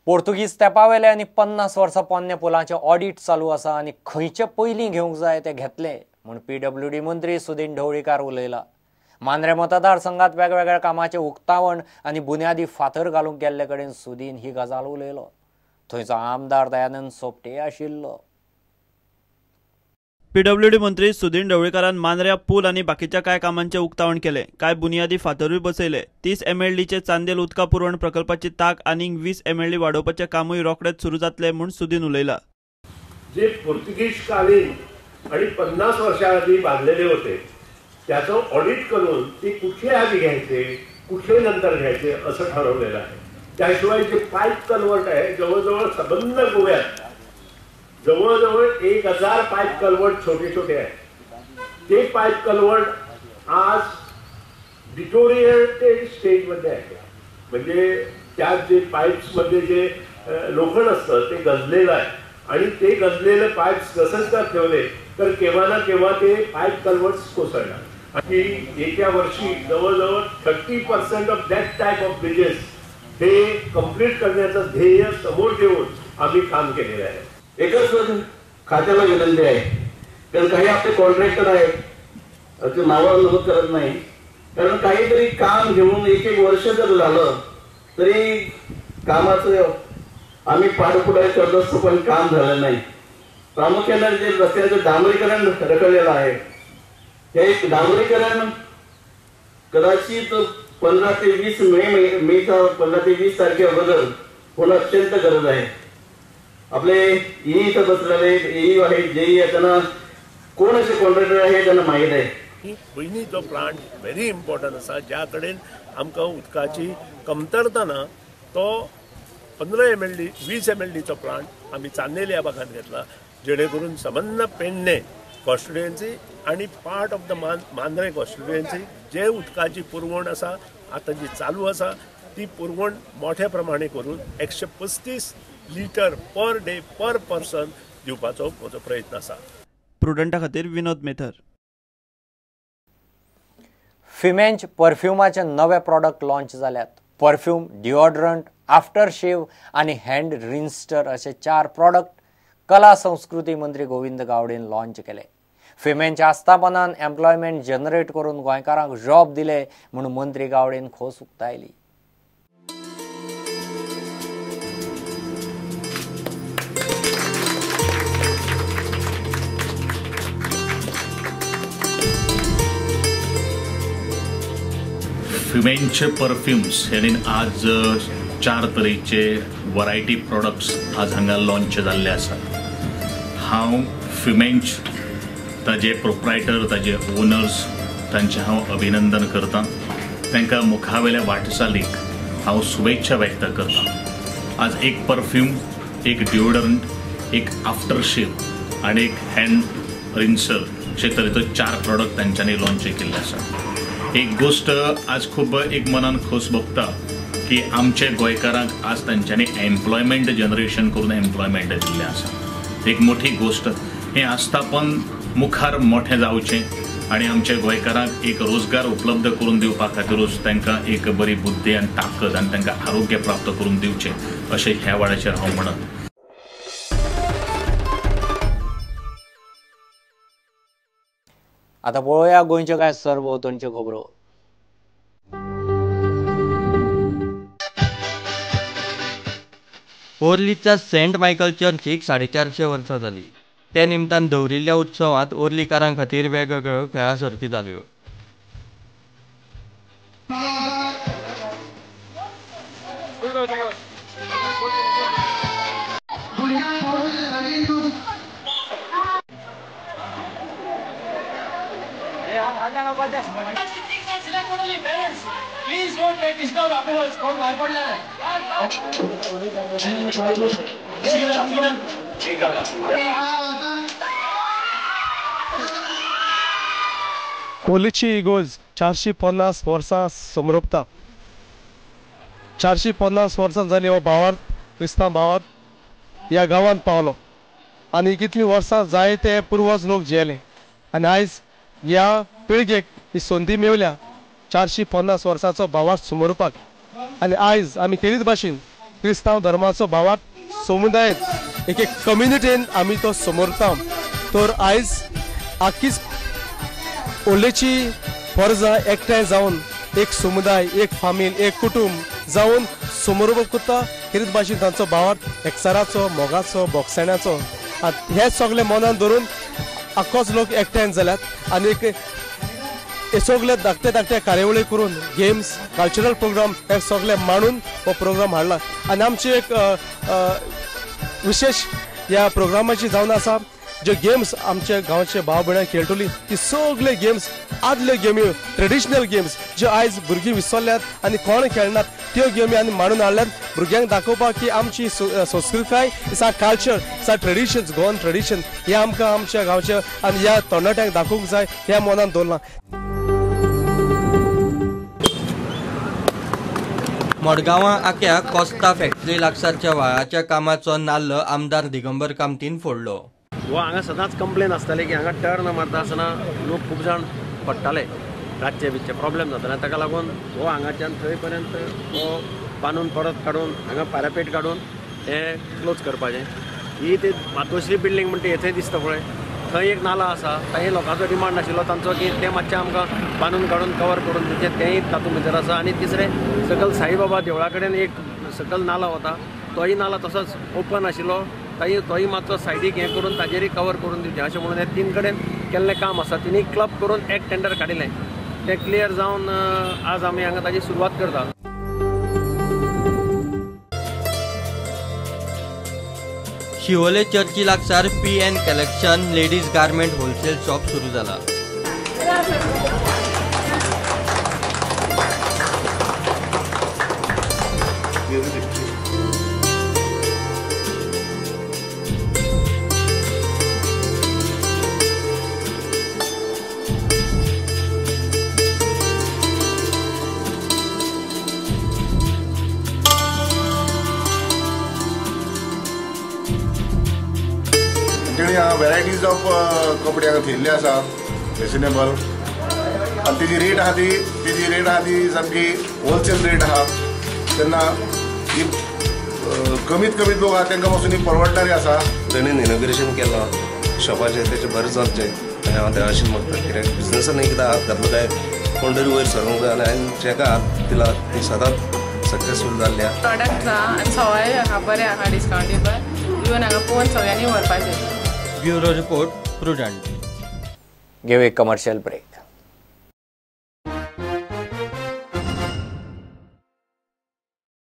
पोर्तुगीज तेंपावेले आनी 50 वर्सां पोन्ने पुलाचें ऑडिट चालू आसा आनी खंयचे पयलीं घेवंक जाय ते घेतले म्हूण पीडब्ल्यूडी मंत्री सुदीन ढवळीकार उलयला. मांद्रें मतदारसंघात वेगवेगळ्या कामाचें उक्तावण आनी बुन्यादी फातर घालूंक गेल्ले कडेन सुदीन ही गजाल उलयलो. थंयचो आमदार दयानंद सोपटे आशिल्लो. पीडब्ल्यूडी मंत्री सुदीन ढवळीकारान मांद्र्या पूल आनी बाकीच्या कांय कामांचें उक्तावण केलें. कांय बुन्यादी फातरूय बसयले. 30 एमएलडीचे चांदेल उदका पुरवण प्रकल्पाची ताक आनीक 20 एमएलडी वाडोवपाचें कामूय रोखडेच सुरू जातलें म्हूण सुदीन उलयला. जे पोर्तुगीजकालीन आणि 50 वर्षाआधी बांधलेले होते त्याचं ऑडिट करून ते कुठले आधी घ्यायचे कुठले नंतर घ्यायचे असं ठरवलेलं आहे. त्याशिवाय जे पाईप कन्वर्ट आहे जवळजवळ सबंध गोव्यात जवळजवळ 1000 पाईप कन्वर्ट छोटे छोटे आहेत. ते पाईप कन्वर्ट आज डिटोरिएटेड स्टेजमध्ये आहे. म्हणजे त्यात जे पाईप्समध्ये जे लोखंड असतं ते गंजलेलं आहे आणि ते गंजलेले पाईप्स तसंच जर ठेवले तर केव्हा ना केव्हा ते पाईप कन्वर्ट्स कोसळणार. की येत्या वर्षी जवळजवळ 30% of that type of bridges हे कंप्लीट करण्याचं ध्येय समोर ठेवून आम्ही काम केलेलं आहे. एकच खात्याला विनंती आहे, कारण काही आपले कॉन्ट्रॅक्टर आहेत ते नावावर नमूद करत नाही, कारण काहीतरी काम घेऊन एक एक वर्ष जर झालं तरी कामाचं आम्ही पाठपुरावा करत असतो पण काम झालं नाही. प्रामुख्याने जे रस्त्याचं डांबरीकरण रखडलेलं आहे, हे डांबरीकरण कदाचित 15 ते 20 मेचा 15 ते 20 तारखे अगोदर होणं अत्यंत गरज आहे. आपले ई इथं बसलेले ई आहे जेई आहे, त्यांना कोण असे कॉन्ट्रॅक्टर आहे त्यांना माहीत आहे. पयलींचो प्लांट व्हेरी इम्पॉर्टंट आसा ज्या कडेन आमकां उदकाची कमतरता ना तो 15 MLD 20 MLDचो प्लांट आमी चांदेल ह्या भागांत घेतला जेणे करून सबंद पेडणे कॉन्स्टिट्युएन्सी आनी part of the Mandrem constituency जे उदकाची पुरवण आसा आतां जी चालू आसा ती पुरवण मोठ्या प्रमाणे करून 135 litre per day per person दिवपाचो म्हजो प्रयत्न आसा. प्रुडंटा खातीर विनोद मेथर. फिमेंच परफ्युमाचे नवे प्रॉडक्ट लॉन्च जाल्यात. परफ्यूम, डिओड्रंट, आफ्टर शेव आनी हँड रिन्स्टर असे 4 प्रॉडक्ट कला संस्कृती मंत्री गोविंद गावडेन लॉन्च केले. फिमेंच्या आस्थापनान एम्प्लॉयमेंट जनरेट करून गोंयकारांक जॉब दिले म्हूण मंत्री गावडेन खोस उक्तायली. फिमेंचे परफ्युम्स यानी आज 4 तरेचे वरायटी प्रोडक्ट्स आज हांगा लॉन्च जाल्ले आसात. हांव फिमेंच ताजे प्रोप्रायटर ताजे ओनर्स तांचें हांव अभिनंदन करतां. तांकां मुखावेल्या वाटचालीक हांव शुभेच्छा व्यक्त करतां. आज एक परफ्यूम, एक डिओडरंट, एक आफ्टर शेव आनी एक हँड रिन्सर अशे तरेचो 4 प्रोडक्ट तांच्यांनी लॉन्च केल्ले आसा. एक गोष्ट आज खूब एक मनान खोस भोगता की आमचे गोंयकारांक आज तांच्यांनी एम्प्लॉयमेंट जनरेशन करून एम्प्लॉयमेंट दिल्लें आसा. एक मोठी गोष्ट हें आस्थापन मुखार मोठें जावचें आनी आमच्या गोंयकारांक एक रोजगार उपलब्ध करून दिवपा खातीरूच तांकां एक बरी बुद्धी आनी ताकद आनी तांकां आरोग्य प्राप्त करून दिवचें अशें ह्या वेळाचेर हांव म्हणत. आतां पळोवया गोंयच्यो कांय सरभोंवतणच्यो खबरो. ओर्लीच्या सेंट मायकल चर्चीक 450 वर्सां जाली. ते निमतान दवरिल्ल्या उत्सवांत ओर्लीकारां खातीर वेगवेगळ्यो खेळां सर्ती जाल्यो. कोलीची इगोज 450 वर्सां समरोपता. 450 वर्सां जाली हो भावार्थ क्रिस्तांव भावार्थ ह्या गांवांत पावलो आनी कितलीं वर्सां जायते पुर्वज लोक जियेले आनी आयज ह्या पिळगेक ही संदी मेवल्या 450 वर्सांचो भावार्थ सुमोरपाक. आनी आयज आमी खेरीत भाशेन क्रिस्तांव धर्माचो भावार्थ समुदाय एक एक कम्युनिटीन आमी तो समोरता. तर आयज आखीच ओलेची परजा एकठांय जावन एक समुदाय, एक फामील, एक कुटुंब जावन समोर करता. हेच भाशेन तांचो भावार्थ एकचाराचो, मोगाचो, बोगसाण्याचो. आनी हे सगळे मनान धरून आख्खोच लोक एकठांय जाल्यात आनी एक हे सगळे धाकटे धाकटे कार्यावळी करून गेम्स, कल्चरल प्रोग्राम हे सगळे मांडून हो प्रोग्राम हाडला. आनी आमची एक विशेष ह्या प्रोग्रामाची जावन आसा ज्यो गेम्स आमच्या गांवचे भाव भयणां खेळटली ती सगळे गेम्स आदल्यो गेम्यो, ट्रेडिशनल गेम्स ज्यो आयज भुरगीं विसरल्यात आनी कोण खेळनात त्यो गेमी आनी मांडून हाडल्यात भुरग्यांक दाखोवपाक की आमची संस्कृताय is our culture, is our traditions, Goan tradition हे आमकां आमच्या गांवच्या आनी ह्या तरणाट्यांक दाखोवंक जाय ह्या मनान दवरलां. मडगांवां आक्या कोस्ता फॅक्टरी लागसारच्या व्हाळाच्या कामाचो नाल्ल आमदार दिगंबर कामतीन फोडलो. हो हांगा सदांच कंप्लेन आसताली की हांगा टर्न मारता आसतना लोक खूब जाण पडटाले, रातचे बितचे प्रॉब्लेम जाताले. ताका लागून हो हांगाच्यान थंय पर्यंत हो बांदून परत काडून हांगा पॅरापेट काडून हें क्लोज करपाचें. ही ती मातोश्री बिल्डींग म्हणटा हे थंय दिसता पळय, थंय एक नाला आसा, थंय लोकांचो डिमांड आशिल्लो तांचो की तें मातशें आमकां बांदून काडून कवर करून दिवचें, तेंय तातूंत भितर आसा. आनी तिसरें सकयल साईबाबा देवळा कडेन एक सकयल नाला वता, तोय नाला तसोच ओपन आशिल्लो, तोय मातसो सायडीक हें करून ताजेरय कवर करून दिवचें अशें म्हणून हे तीन कडेन केल्लें काम आसा. तिनूय क्लब करून एक टेंडर काडिल्लें, तें क्लियर जावन आज आमी हांगा ताजी सुरवात करता. शिवोले चर्ची लागसार PN collection ladies garment wholesale shop सुरू जाला. वेरायटीज ऑफ कपडे हांगा थेयल्ले आसा फॅशनेबल आनी तेजी रेट आहा ती तेजी रेट आहा ती सामकी होलसेल रेट आहा. तेन्ना ही कमीत कमीत लोक आहा तांकां पासून ही परवडणारी आसा. तेणेन इनॉग्रेशन केलां शॉपाचें, तेचें बरें जावचें आनी हांव देवाशीन मागता कित्याक बिजनसान एकदां हात घातलो काय कोण तरी वयर सरूंक जाय आनी हांवें जेका हात दिला ती सदांच सक्सेसफूल जाल्ली आहा. प्रोडक्ट आहा आनी सवाय आहा, बरें आहा, डिस्कावंटेबल इवन हांगा पळोवन सगळ्यांनी व्हरपाचें. Bureau report, Prudent. घेऊ एक कमर्शियल ब्रेक.